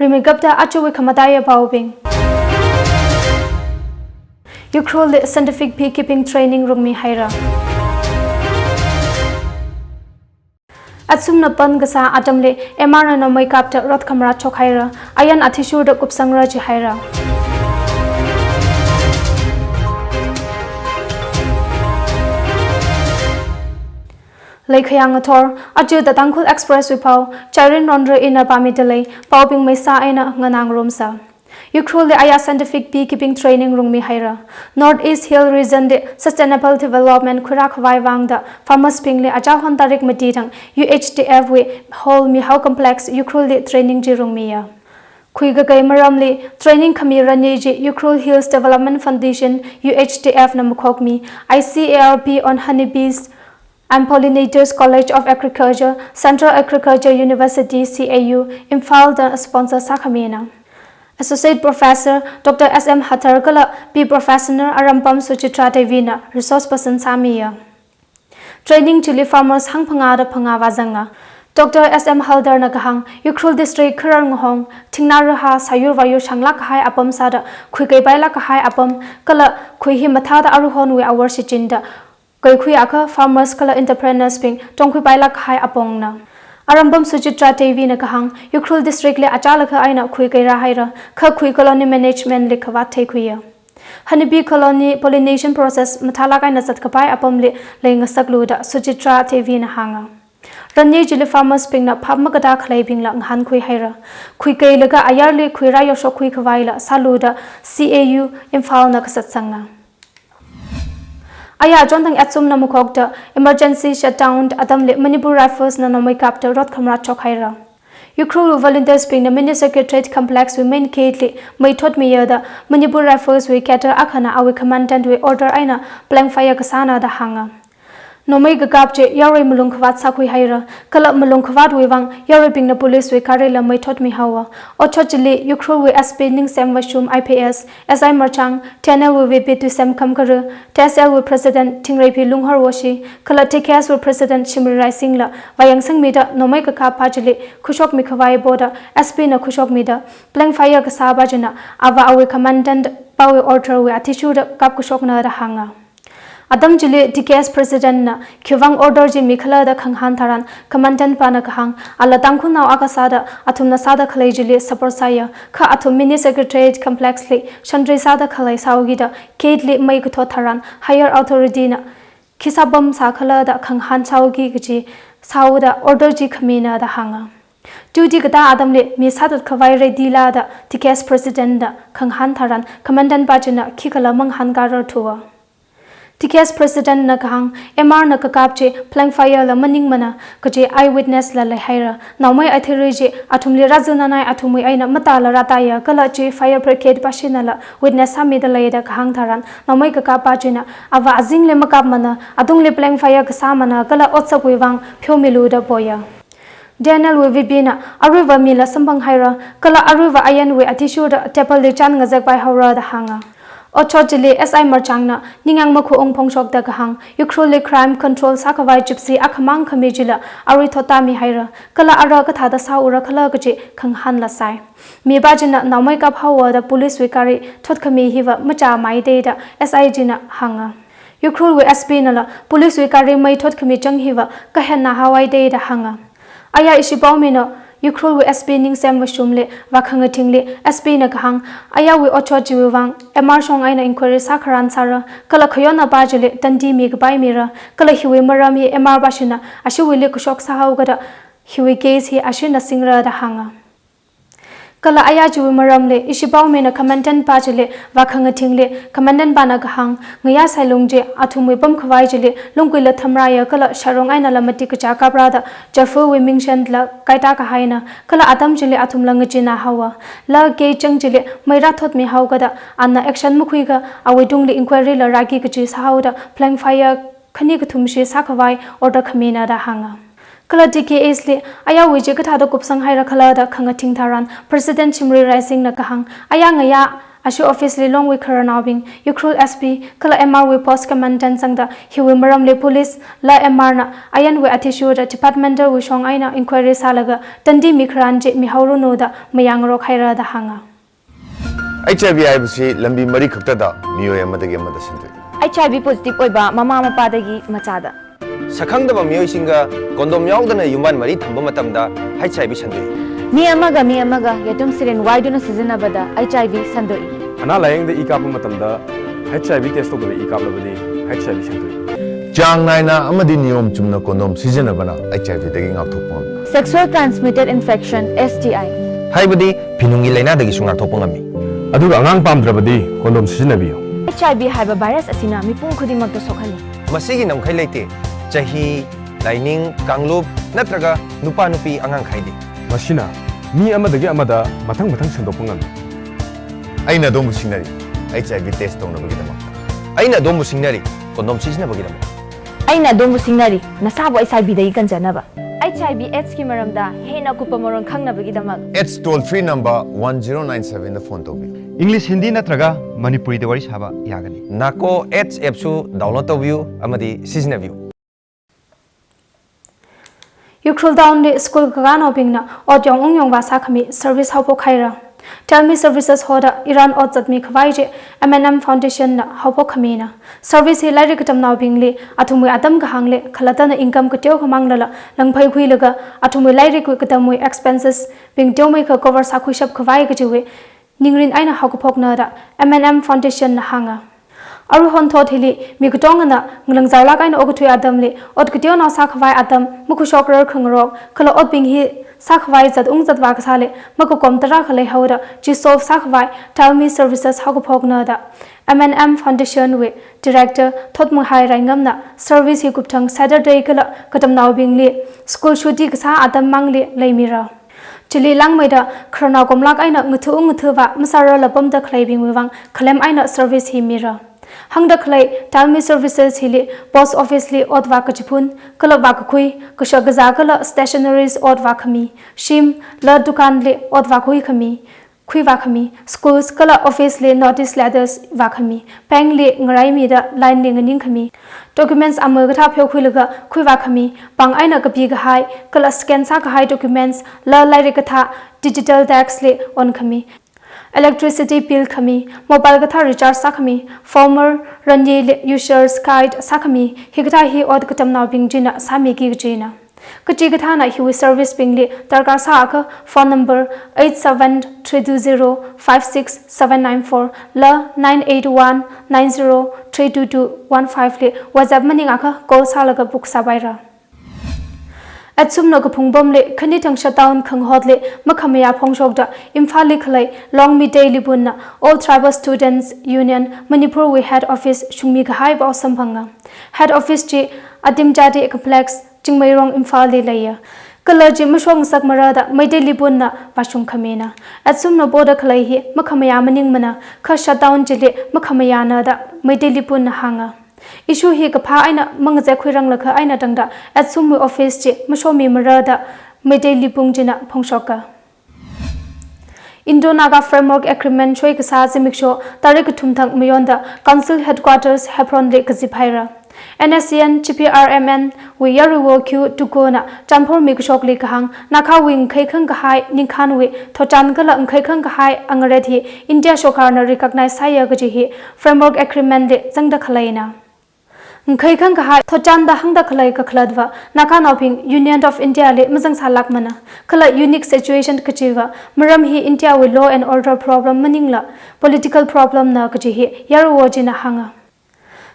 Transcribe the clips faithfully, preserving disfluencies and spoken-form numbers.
Rimeikapta ajawui khamataiya paobing. Ukhrulli scientific beekeeping training rungmihaira. Athumna pan kasā atamli M R na nomei kapta rot khamara chokhaira, ayan athishurda kupsangra jihaira. Leikhayang ngathor, aja The Tangkhul Express wui pao, Chairin Ronra ina pāmida lei, paobing meisā eina nganā ngarumsa. Ukhrulli aya scientific beekeeping training rungmihaira. North East Hill Region li sustainable development khuirā khavai vangda farmers bingli achahon tarik mati thang U H D F wui Hall Mihao Complex Ukhrulli training chi rungmiya. Khuikakei maramli training khami ranyei chi Ukhrul Hills Development Foundation, U H D F na makhokmi, I C A R P on Honeybees and Pollinators College of Agriculture, Central Agriculture University, C A U, Imphal da sponsor sākhamina. Associate Professor Doctor S M Hathar kala Bee Professional Arampam Suchitra Devi na resource person sāmiya. Training chili farmers hangphangāda phangā vāzanga. Doctor S M Hathar na kahāng, Ukhrul District kharar ngahong, thingnā rahā, sāyur vāyur shanglāk kahai apam sāda, khuikei pailāk kahai apam, kala khui hi mathāda aruihonwui awor shichinda, kaikhui akha farmers kala entrepreneurs bing tongkhui pailāk kahai apongna. Arampam Suchitra Devi na kahāng, Ukhrul District li achālakha eina khuikei rāhaira, kha khui colony management li khavāt theikhuiya. Honeybee colony pollination process mathālāk eina zatkapai apamli leingasaklu da Suchitra Devi na hānga. Ranyei chili farmers bingna phap makatā khaleibingla ngahānkhuihaira. Khuikeilaga ayarli khuirā yoshok khuikhavaila sālu da C A U Imphal na kasatsanga. Aya achon thang athumna makhokta emergency shutdown atamli Manipur Rifles na nomei kapta rot khamara chokhaira. Ukhrul volunteers bingna Mini Secretariat Complex wui main gate li mei thotmiya da Manipur Rifles wui cadre akhana awui commandant wui order eina blank fire kasāna da hānga. Nomei kakap chi yarui malung khavāt sākhuihaira, kala malung khavātwui vang yaruibingna police wui gari la mei thotmihaowa. Otshot chili Ukhrul wui S P Ningsem Vashum I P S, S I Marchang, T N L wui V P Tuisem Khamkara, T S L wui President Thingreiphi Lunghar Woshi, kala T K S wui President Shimray Raising la vāyangsangmida nomei kakap pā chili khuishokmi khavai boda S P na khuishokmida blank fire kasā pā china ava awui commandant pāwui order wui athishurda kapkashokna da hānga. Atam chili T K S President na khivang order chi mikhala da khangahān tharan, commandant pāna kahāng, ala Tangkhulnao akha sāda athumna sāda khalei chili support sāya, kha athum Mini Secretariat Complex li shantri sāda khalei sāhaokida gate li mei kathot tharan higher authority na khi sāpam sākhala da khangahān sāhaoki kaji sāhaoda order chi khamina da hānga. Duty katā atamli mi sāthat khavai ready la da T K S President na khangahān tharan, commandant pā china khikhala mangahānka rarthuwa. T K S President na kahāng, M R na kakap chi blank fire la maningmana kaji eyewitness la leihaira. Naomei athishur chi athumli rāzananai athumwui eina matāla rātāya kala chi fire brigade pāshinala witness sāmida lei da kahāng tharan, naomei kakap pā china ava azingli makapmana, atungli blank fire kasāmana kala otsakwui vang pheomilu da poya. T N L wui V P na aruiva mila samphanghaira, kala aruiva ayanwui athishurda table li chān ngazek paihaora da hānga. Otshot chili S I Marchang na ningyāng makhuung phongshokda kahāng, Ukhrulli crime control sākhavai gypsy akhamang khami chila arui thottāmihaira, kala ara kathāda sāura khala kaji khangahānla sai. Mipā china naomei kaphaowa da police wui gari thotkhami hiva machāmei da S I china hānga. Ukhrul wui S P nala police wui gari mei thotkhami chang hiva kahennā haowai da hānga. Aya ishi paomina Ukhrul wui S P Ningsem Vashum li vākhangathingli S P na kahāng, ayawui otshot chiwui vang M R shong eina inquiry sākharan sāra, kala khayonna pā chili tandi mikapai mira, kala hiwui maram hi M R pā china ashiwuili kashok sāhaokada hiwui case hi ashina singra da hānga. Kala aya chiwui maramli ishi paomina commandant pā chili vākhangathingli commandant pāna kahāng, ngayā sailung chi athumwui pamkhavai chili lungkuila thamraya kala sharong einala matik kachā kapra da Jaffa wui mingshanda kaitā kahaina, kala atam chili athumla ngachinā haowa. La gate chang chili mei rāthotmi haokada ana action makhuikha awui tungli inquiry la rāki kaji sāhaoda blank fire khani kathumshi sākhavai order khamina da hānga. Kala T K S li ayawui chi kathāda kupsanghaira khala da khangathing tharan President Shimray Raising na kahāng, aya ngayā Ashi office li Longwui khararnaobing, Ukhrul S P kala M R wui post commandant zangda hiwui maramli police la M R na ayanwui athishurda departmental wui shong eina inquiry sālaga tandi mikharan chi mihaoranu da mayangrok haira da hānga. H I V haibasi lambi mari khaktada miyo amadagi amada sandui. H I V positive ꯑꯣꯏꯕ ꯃꯃꯥ ꯃꯄꯥꯗꯒꯤ ꯃꯆꯥꯗ꯫ ꯁꯛꯈꯪꯗꯕ ꯃꯤꯑꯣꯏꯁꯤꯡꯒ condom ꯌꯥꯎꯗꯅ ꯌꯨꯝꯕꯥꯟ ꯃꯔꯤ ꯊꯝꯕ ꯃꯇꯝꯗ H I V ꯁꯟꯗꯣꯛꯏ꯫ ꯃꯤ ꯑꯃꯒ ꯃꯤ ꯑꯃꯒ ꯌꯦꯇꯨꯝ syringe ꯋꯥꯏꯗꯨꯅ ꯁꯤꯖꯤꯟꯅꯕꯗ H I V ꯁꯟꯗꯣꯛꯏ꯫ ꯑꯅꯥ ꯂꯥꯌꯦꯡꯗ ꯏ ꯀꯥꯞꯄ ꯃꯇꯝꯗ H I V test ꯇꯧꯗꯕ ꯏ ꯀꯥꯞꯂꯕꯗꯤ H I V ꯁꯟꯗꯣꯛꯏ꯫ ꯆꯥꯡ ꯅꯥꯏꯅ ꯑꯃꯗꯤ ꯅꯤꯌꯣꯝ ꯆꯨꯝꯅ condom ꯁꯤꯖꯤꯟꯅꯕꯅ H I V ꯗꯒꯤ ꯉꯥꯛꯊꯣꯛꯄ ꯉꯝꯃꯤ꯫ Sexual transmitted infection, S T I, ꯍꯥꯏꯕꯗꯤ ꯐꯤꯅꯨꯡꯒꯤ ꯂꯥꯏꯅꯥꯗꯒꯤꯁꯨ ꯉꯥꯛꯊꯣꯛꯄ ꯉꯝꯃꯤ꯫ ꯑꯗꯨꯒ ꯑꯉꯥꯡ ꯄꯥꯝꯗ꯭ꯔꯕꯗꯤ condom ꯁꯤꯖꯤꯟꯅꯕꯤꯌꯨ꯫ H I V ꯍꯥꯏꯕ virus ꯑꯁꯤꯅ ꯃꯤꯄꯨꯝ ꯈꯨꯗꯤꯡꯃꯛꯇ ꯁꯣꯛꯍꯜꯂꯤ꯫ ꯃꯁꯤꯒꯤ ꯉꯝꯈꯩ ꯂꯩꯇꯦ꯫ ꯆꯍꯤ, ꯂꯥꯏꯅꯤꯡ, ꯀꯥꯡꯂꯨꯞ ꯅꯠꯇ꯭ꯔꯒ ꯅꯨꯄꯥ ꯅꯨꯄꯤ ꯑꯉꯥꯡ ꯈꯥꯏꯗꯦ꯫ ꯃꯁꯤꯅ ꯃꯤ ꯑꯃꯗꯒꯤ ꯑꯃꯗ ꯃꯊꯪ ꯃꯊꯪ ꯁꯟꯗꯣꯛꯄ ꯉꯝꯃꯤ꯫ ꯑꯩꯅ ꯑꯗꯣꯝꯕꯨ ꯁꯤꯡꯅꯔꯤ, H I V test ꯇꯧꯅꯕꯒꯤꯗꯃꯛꯇ꯫ ꯑꯩꯅ ꯑꯗꯣꯝꯕꯨ ꯁꯤꯡꯅꯔꯤ, condom ꯁꯤꯖꯤꯟꯅꯕꯒꯤꯗꯃꯛ꯫ ꯑꯩꯅ ꯑꯗꯣꯝꯕꯨ ꯁꯤꯡꯅꯔꯤ, ꯅꯁꯥꯕꯨ H I V ꯗꯒꯤ ꯀꯟꯖꯅꯕ꯫ H I V AIDS ꯀꯤ ꯃꯔꯝꯗ ꯍꯦꯟꯅ ꯑꯀꯨꯞꯄ ꯃꯔꯣꯜ ꯈꯪꯅꯕꯒꯤꯗꯃꯛ AIDS toll free number one zero nine seven ꯗ phone ꯇꯧꯕꯤꯌꯨ꯫ English, Hindi ꯅꯠꯇ꯭ꯔꯒ ꯃꯅꯤꯄꯨꯔꯤꯗ ꯋꯥꯔꯤ ꯁꯥꯕ ꯌꯥꯒꯅꯤ꯫ NACO AIDS app ꯁꯨ download ꯇꯧꯕꯤꯌꯨ ꯑꯃꯗꯤ ꯁꯤꯖꯤꯟꯅꯕꯤꯌꯨ꯫ Ukhrul town ꯗ school kakānaobingna ot yong ungyongva sākhami service haophok haira. Tell Me Services hoda iran ot zatmi khavai chi M and M Foundation na haophok khamina. Service hi lairik katamnaobingli athumwui atam kahāngli khalattana income kateokha manglala langphei khuilaga athumwui lairikwui katamwui expenses bing teomeikha cover sākhuishap khavai kajiwui ningrin eina haokaphokna da M and M Foundation na hānga. Aruihon thot hili mi katongana ngalangzarlāk eina okathui atamli ot kateonao sākhavai atam makhuishokrar khangarok kala otbing hi sākhavai zat ung zatvā kasāli makakom tarākha leihaoda chi solve sākhavai Tell Me Services haokaphokna da M and M Foundation wui Director Thotmuhai Raingamna service hi kupthang Saturday kala katamnaobingli school chutti kasā atam mangli leimira. Chili langmeida khararnao komlāk eina ngatha ung ngathava masārarla pamda khaleibingwui vang khalem eina service hi mira. Hāngda khalei Tell Me Services hili post office li ot vākachiphun, kala vākakhui, kashak kazā kala stationaries ot vākhami, shim, la dukan li ot vākhui khami, khuivā khami, schools kala office li notice letters vākhami, bank li ngaraimida line li nganing khami, documents ama kathā pheokhuilaga khuivā khami, pāng eina kapi kahai kala scan sākahai documents la lairik kathā digital tax li on khami, electricity bill khami, mobile kathā recharge sākhami, former Ranye li users guide sākhami, hikathā hi ot katamnaobing china sāmiki kajina. Kachikathāna hiwui service bingli darkar sāakha phone number eight seven three two zero five six seven nine four la nine eight one nine zero three two two one five li WhatsApp maningakha call sālaga book sāpaira. Athumna kaphung pamli khanithang shutdown khangahotli makhamayā phongshokda Imphalli khalei Long Meitei Leipunna All Tribal Students Union Manipur wui head office shungmi kahai pao samphanga. Head office chi Adim Jadi Complex, Chingmeirong, Imphalli leiya. Kala chi mashokngasakmara da Meitei Leipunna vāshung khamina. Athumna poda khalei hi makhamayā maningmana, kha shutdown chili makhamayāna da Meitei Leipunna hānga. Issue hi kaphā eina mangazek khuiranglakha eina tangda athumwui office chi mashomimara da Meitei Leipung china phongshoka. Indo-Naga Framework Agreement soi kasā zimiksho tarik kathum thang mayonda Council Headquarters Hebron li kazip haira. N S C N G P R M N wui Yaruwo Q Tukona chanphormi kashokli kahāng, Nagawui ngakheikhang kahai ningkhānwui thotchan kala ngakheikhang kahai angaret hi India sorkarna recognize sāya kaji hi Framework Agreement li zangda khaleina. Ngakheikhang kahai thotchan da hāngda khalei kakhalatva Naganaobing Union of India li mazangsālākmana. Kala unique situation kajiva maram hi India wui law and order problem maningla political problem na kaji hi Yaruwo china hānga.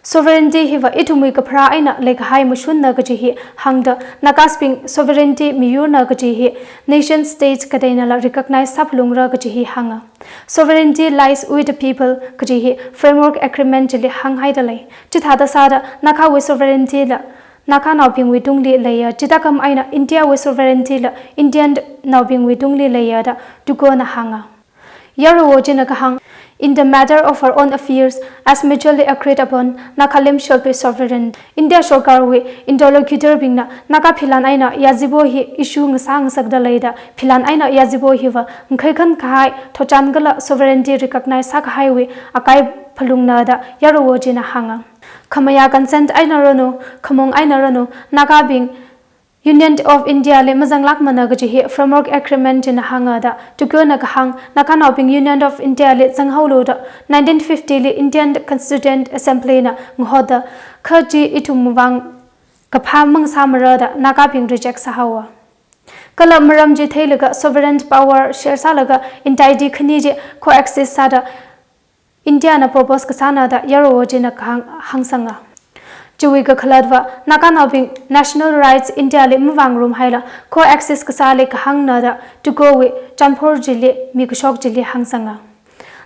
Sovereignty hiva ithumwui kapharā eina leikahai mashunna kaji hi hāngda, Nagasbing sovereignty miyurna kaji hi nation state kateinala recognize sāphalungra kaji hi hānga. Sovereignty lies with the people kaji hi Framework Agreement chili hānghaida lei. Chithāda sāda Nagawui sovereignty la Naganaobingwui tungli leiya, chithākam eina India wui sovereignty la Indian naobingwui tungli leiya da Tukona hānga. Yaruwo china kahāng, in the matter of her own affairs as mutually agreed upon, Nagalim shall be sovereign. India sorkarwui interlocutor bingna Naga philan eina yazibo hi issue ngasā ngasakda leida, philan eina yazibo hiva ngakhai khan kahai thotchan kala sovereignty recognize sākahaiwui akai phalungna da Yarwojiena hānga. Khamayā consent eina ranu, khamong eina ranu, Nagabing Union of India li mazanglākmana kaji hi Framework Agreement china hānga da Tukyona kahāng, Naganaobing Union of India li zanghaolu da nineteen fifty li Indian Constituent Assembly na ngahoda, kha chi ithumwui vang kaphā mangasāmara da Nagabing reject sāhaowa. Kala maram chi theilaga sovereign power share sālaga entity khani chi coexist sāda India na propose kasāna da Yarwojiena kahāng hāngsanga. Chiwui kakhalatva, Naganaobing national rights India li mavāngarumhaila coexist kasāli kahāngna da Tukowui chanphor chili mikashok chili hāngsanga.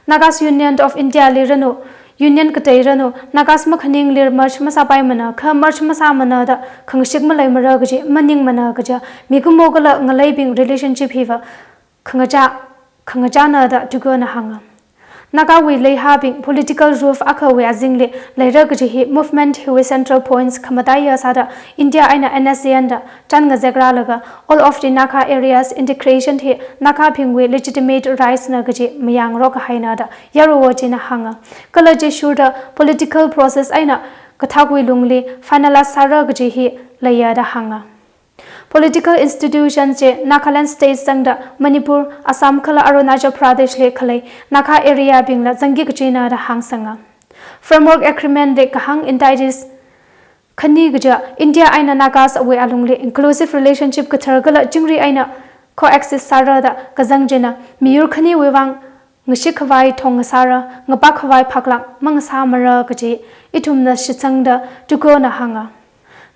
Nagas Union of India li ranu, Union katei ranu, Nagas makhaningli merge masāpaimana, kha merge masāmana da khangashik maleimara kaji maningmana kaja mikumo kala ngaleibing relationship hiva khangachā, khangachāna da Tukona hānga. Nagawui leihābing political roof akhawui azingli leira kaji hi movement hiwui central points khamataiya sāda India eina N S C N da chān ngazek rālaga All of the Naga Areas integration hi Nagabingwui legitimate rights na kaji mayāngarok kahaina da Yarwojiena hānga. Kala chi shurda political process eina kathakwui lungli finalize sāra kaji hi leiya da hānga. Political institutions chi Nagaland State zangda Manipur, Assam kala Arunachal Pradesh li khalei Naga area bingla zangki kajina da hāngsanga. Framework Agreement li kahāng entities khani kaja India eina Nagas awui alungli inclusive relationship kathar kala chingri eina coexist sāra da kazang china miyur khaniwui vang ngashik khavai thong ngasāra, ngapak khavai phaklāk mangasāmara kaji ithumna shitsangda Tukona hānga.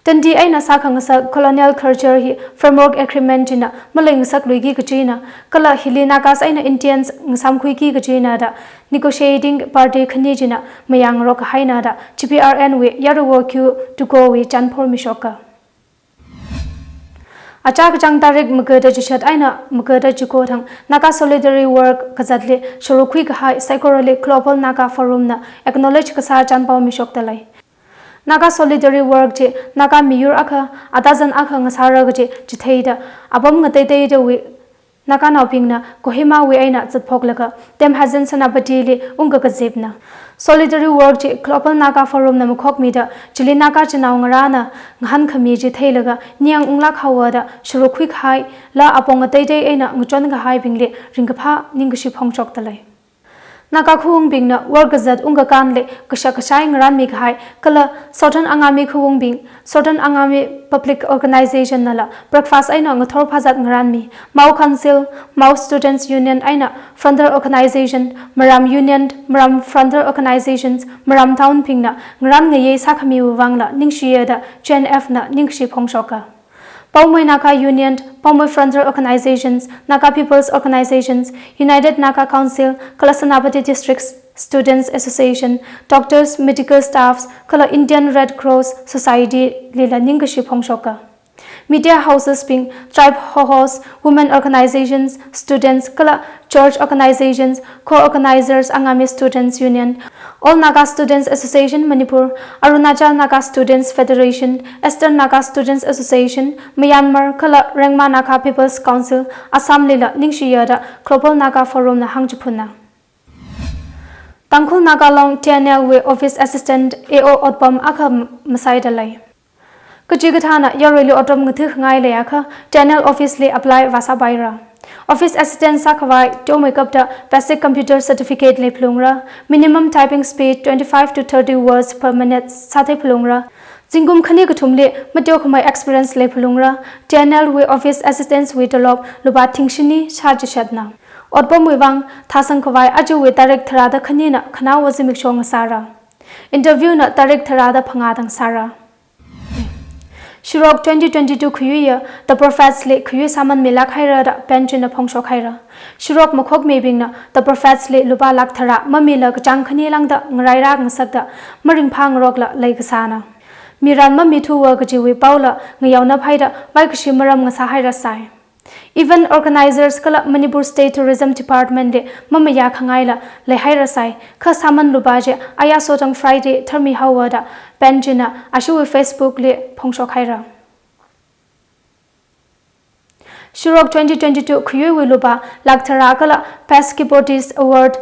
Tandi eina sākhangasak colonial culture hi Framework Agreement china maleingasakluiki kajina, kala hili Nagas eina Indians ngasāmkhuiki kajina da negotiating party khani china mayāngarok kahaina da G P R N wui Yarwo Q Tukowui chanphor mishoka. Achā kachāng tarik magada chishat eina magada chiko thang Naga Solidarity Walk kazatli sharuk khuikahai saikorali Global Naga Forum na acknowledge kasā chanpao mishokda lei. Naga Solidarity Walk chi Naga miyur akha, atazan akha ngasāra kaji chitheida, apam ngateiteidawui Naganaobingna Kohimawui eina zatphoklaga Themhazen Senapatili ungkakazipna. Solidarity Walk chi Global Naga Forum na makhokmida, chili Naga chinaongarāna ngahānkhami chi theilaga ningyāng unglāk haowa da sharuk khuikahaila apong ngateitei eina ngachonkahaibingli ringkaphā ningkashi phongshokda lei. Naga khawungbingna walk kazat ungkakānli kashak kashai ngarānmi kahai, kala Southern Angami khawungbing, Southern Angami Public Organization nala breakfast eina ngathor phazat ngarānmi, Mao Council, Mao Students Union eina Frontier Organization, Maram Union, Maram Frontier Organizations, Maram Town bingna ngarān ngayei sākhamiwui vangla ningshiya da G N F na ningkashi phongshoka. Paumui Naga Union, Paumui Frontier Organizations, Naga People's Organizations, United Naga Council, kala Senapati District Students Association, doctors, medical staffs, kala Indian Red Cross Society lila ningkashi phongshoka. Media houses bing, tribe hohos, women organizations, students, kala church organizations, co-organizers Angami Students Union, All Naga Students Association Manipur, Arunachal Naga Students Federation, Eastern Naga Students Association, Myanmar, kala Rengma Naga People's Council, Assam lila ningshiya da Global Naga Forum na hāngchiphunna. Tangkhul Naga Long T N L wui Office Assistant A O otpam akha masaida lei. Kachikathāna yaruili otram ngathangai leiakha T N L office li apply vāsāpaira. Office assistant sākhavai teomeikapta basic computer certificate leiphalungra, minimum typing speed twenty-five to thirty words per minute sātheiphalungra. Zingkum khani kathumli mateokhamei experience leiphalungra. T N L wui office assistants wui tolop lupā thingshini shāchishatna. Otpamwui vang thāsangkhavai aruiwui tarik tharāda khanina khanaowa zimiksho ngasāra. Interview na tarik tharāda phangā thang sāra. Shirok twenty twenty-two khayuiya The Prophets li khayui sāmanmilāk haira da band china phongshok haira. Shirok makhokmibingna The Prophets li lupā lakh tharā mamila kachāng khani lāngda ngarairā ngasakda maringphā ngarokla leikasāna. Miran mamithuwa kajiwui paola ngayaonap haida vaikashi maram ngasā hairasai. Event organizers kala Manipur State Tourism Department li mamayā khangaila leihairasai, kha sāman lupā chi aya sotang Friday tharmihaowa da band china ashiwui Facebook li phongshok haira. Shirok twenty twenty-two khayuiwui lupā lakh tharā kala Best Keyboardist Award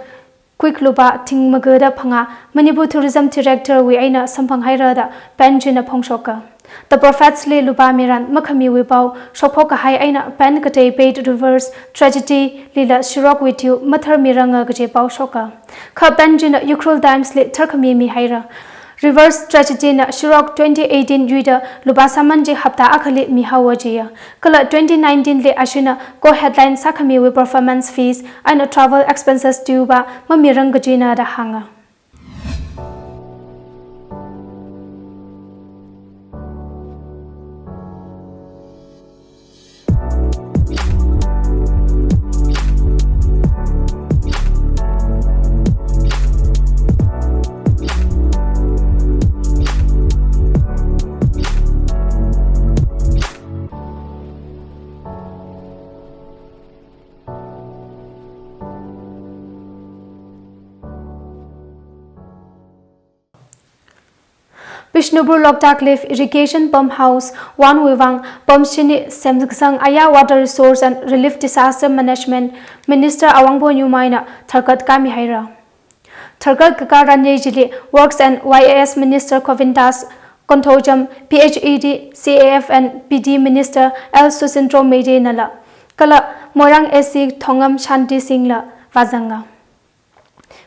Quick lupā thing magada phangā Manipur Tourism Director wui eina samphang haira da band china phongshoka. The Prophets li lupā miran makhamiwui pao shokphok kahai eina band katei Paid Rivers Tragedy lila Shirok wui tune matharmiranga kaji pao shoka. Kha band china Ukhrul Times li tharkhami mihaira. Rivers Tragedy na Shirok twenty eighteen yuida lupā sāman chi hapta akhali mihaowa jiya. Kala twenty nineteen li ashina co-headline sākhamiwui performance fees eina travel expenses tue pa mamirang kajina da hānga. Bishnupur Loktak Lift Irrigation Pump House one wui vang pump shini semkasang aya Water Resource and Relief Disaster Management Minister Awangbow Newmai na tharkat kami haira. Tharkat kakā ranyei chili Works and Y A S Minister Govindas Konthoujam, P H E D, C A F and P D Minister L Susindro Meidei nala kala Moirang A C Thongam Shanti Singh la vāzanga.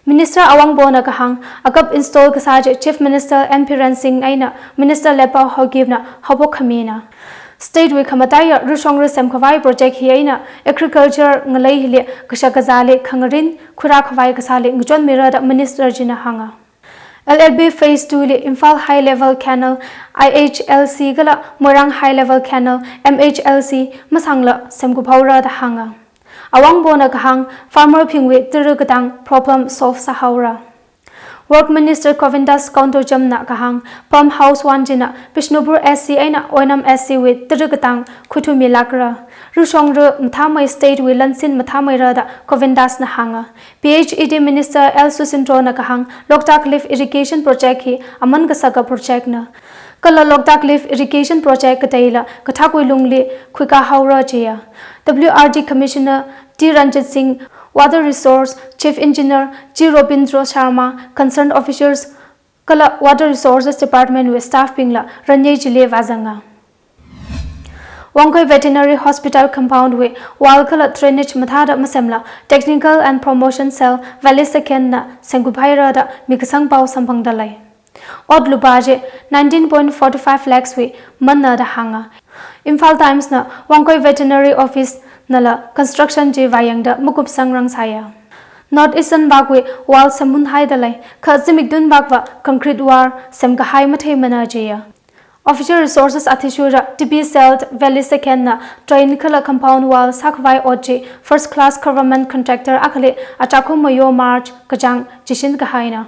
Minister Awangbow na kahāng, akap install kasā chi Chief Minister N Biren Singh eina Minister Letpao Haokip na haophok khamina. State wui khamataiya rushongru semkhavai project hi eina agriculture ngalei hili kashak kazāli khangarin khuirā khavai kasāli ngachonmira da Minister china hānga. L L B Phase two li Imphal High Level Canal, I H L C kala Moirang High Level Canal, M H L C masangla semkuphaora da hānga. Awangbow na kahāng, farmer bingwui tara katang problem solve sāhaora. Work Minister Govindas Konthoujam na kahāng, Pump House one china Bishnupur S C eina Oinam S C wui tara katang khuthumilākra. Rushongru mathāmei, state wui lansin mathāmeira da Govindas na hānga. P H E D Minister L Susindro na kahāng, Loktak Lift Irrigation Project hi aman kasaka project na. Kala Loktak Lift Irrigation Project kateila kathakwui lungli khuikā haora jiya. W R D Commissioner T Ranjit Singh, Water Resource Chief Engineer G Robindra Sharma, concerned officials kala Water Resources Department wui staff bingla ranyei chili vāzanga. Wangkhui Veterinary Hospital compound wui wall kala drainage mathāda masemla Technical and Promotion Cell Valley Second na semkuphaira da mikasang pao samphangda lei. Ot lupā chi nineteen point four five lakhs wui manna da hānga. Imphal Times na Wangkhui Veterinary Office nala construction chi vāyangda makupsangrang sāya. North Eastern vakwui wall semhun haida lei, kha zimikdun vakva concrete wall semkahai matheimana jiya. Official resources athishurda T B Cell Valley Second na drain kala compound wall sākhavai ot chi first class government contractor akhali achakhum mayo March kachāng chishin kahaina.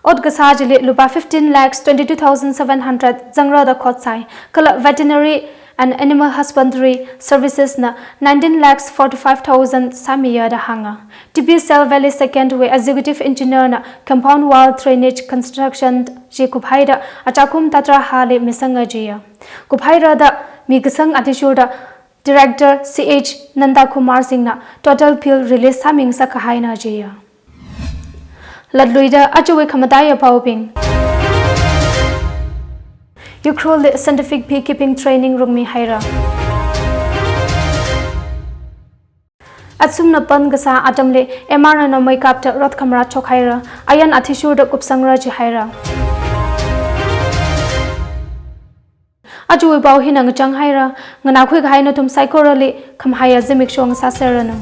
Ot kasā chili lupā fifteen lakhs twenty-two thousand seven hundred zangra da khotsai, kala Veterinary and Animal Husbandry Services na nineteen lakhs forty-five thousand sāmiya da hānga. T B Cell Valley Second wui Executive Engineer na compound wall drainage construction chi kuphaida achakhum tatrahali misanga jiya. Kuphaira da mikasang athishurda Director C H Nanda Kumar Singh na total bill release sāmingasakkahaina jiya. Latluida ajawui khamataiya paobing. Ukhrul li scientific beekeeping training rungmihaira. Athumna pan kasā atamli M R na nomei kapta rot khamara chokhaira, ayan athishurda kupsangra jihaira. Ajawui pao hina ngachang haira, nganākhui kahai nathum saikorali khamahaiya zimiksho ngasāserranu.